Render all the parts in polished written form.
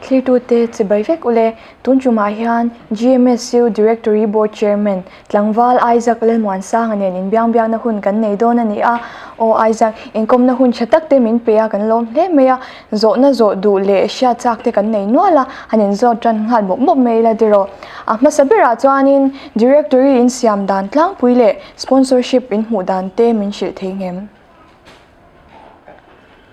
Thlirtute chibai vek ule, tun tumah hian GMSU Directory Board Chairman Tlangval Isaac Lalmuansanga nen inbiangbiakna hun kan nei dawn a ni a. Aw Isaac, inkawmna hun tha tak te min pe a, kan lawm hle mai a, zawhna zawh duh leh hriat chak te kan nei nual a, han inzawt tan nghal mawp mawp mai ila tiraw. A hmasa berah chuanin Directory insiam dan tlangpui leh Sponsorship in hmuh dan te min hrilh thei ngem?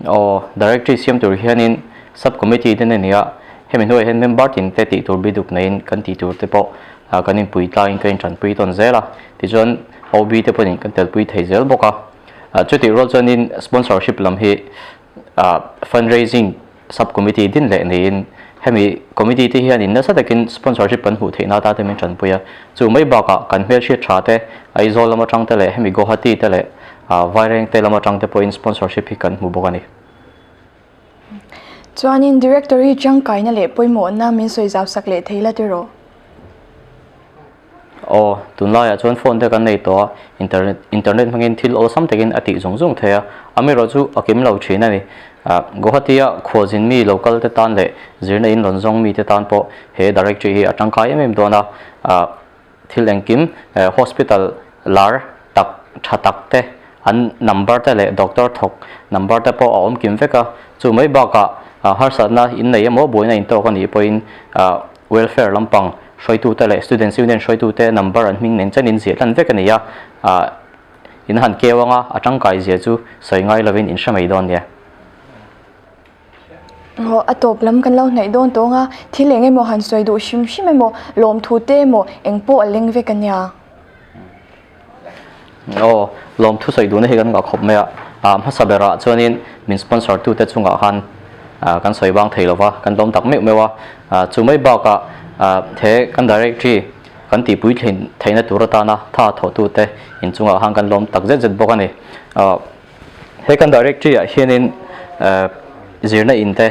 Aw, Directory siam tur hianin Sub Committee te nen nia, hemi hnuaiah hian member tin te tih tur biduk neiin kan tih tur te pawh kan inpui tlangin kan intanpui tawn zel a, tichuan OB te pawhin kan telpui thei zel bawk a. Chutih rual chuanin sponsorship lam hi Fundraising Sub Committee din leh niin hemi Committee te hianin nasa takin sponsorship kan hmuh theihna atan te min tanpui a. Chu mai bakah kan hmelhriat tha te, Aizawl lam atang te leh hemi Guwahati te leh Vaireng te lam atang te pawhin sponsorship hi kan hmu bawk a ni. Chuanin Directory tangkaina leh pawimawhna min sawi zau sak leh thei la tiraw? Aw, tunlaiah chuan phone te kan nei tawh a, internet internet hmangin thil awlsam takin a tih zung zung thei a, amaherawh chu a kim lo thin a ni. Guwahati-a khualzin mi lo kal te tan leh zirna in rawn zawng mi te tan pawh he directory hi a tangkai em em dawn a, thil engkim hospital lar tak tha tak te an number te leh doctor thawk number te pawh a awm kim vek a, chu mai bakah harsatna in nei emaw buaina in tawk a nih pawhin Welfare lampang hruaitute leh Students Union hruaitute number an hming nen chenin ziah hlan vek a ni a, in han keu anga a tangkai zia chu sawi ngai lovin in hre mai dawn nia. Aw, a tawp lam kan lo hnaih dawn tawng a, thil eng emaw han sawi duh hrim hrim emaw, lawmthu te emaw eng pawh a leng vek a nia. Aw, lawmthu sawi duhna hi kan ngah khawp mai a, hmasa berah chuanin min sponsor tute chungah khan kan sawi bang thei lova, kan lawm tak meuh meuh a, chu mai bakah he kan directory kan tihpui theihna tur atana tha thawhtute inchungah khan kan lawm tak zet zet bawk a ni. He kan directory ah hianin zirna in te,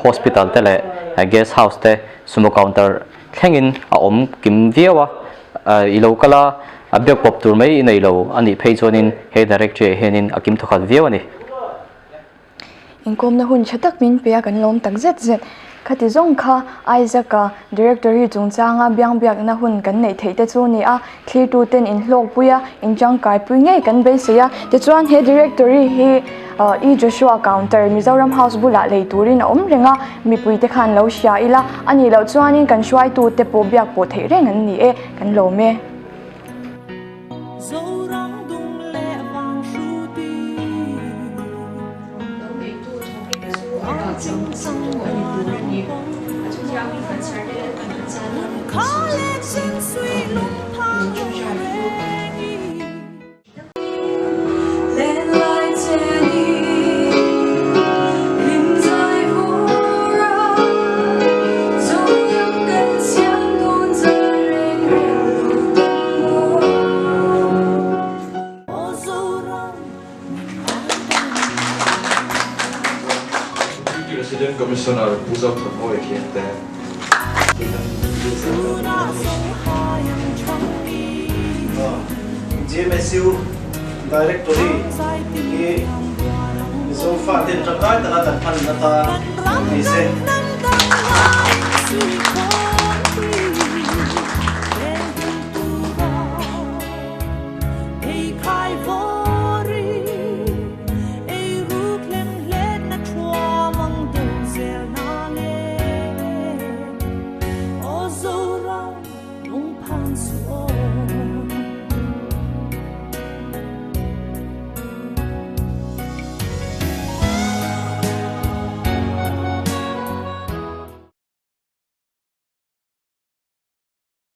hospital te leh guest house te sumo counter thlengin a awm kim viau a, i lo kal a, a biak pawp tur mai i nei lo a nih phei chuanin he directory ah hianin a kim thawkhat viau a ni. Inkawmna hun tha tak min pe a kan lawm tak zet zet. Khati zawng kha Isaac-a directory chungchanga biangbiakna hun kan neih theih te chu ni a, thlirtuten inhlawkpui a, intangkaipui ngei kan beisei a. Tichuan he directory hi E Joshua counter Mizoram House bulah lei turin a awm reng a, mipuite khan lo hria ila, a nih loh chuanin kan hruaitute pawh biak pawh theih reng an ni e, kan lawm e. President Commissioner Pu Zothanmawia Khiangte. GMSU Directory hi Mizo faten tangkai taka kan hman atan ni se.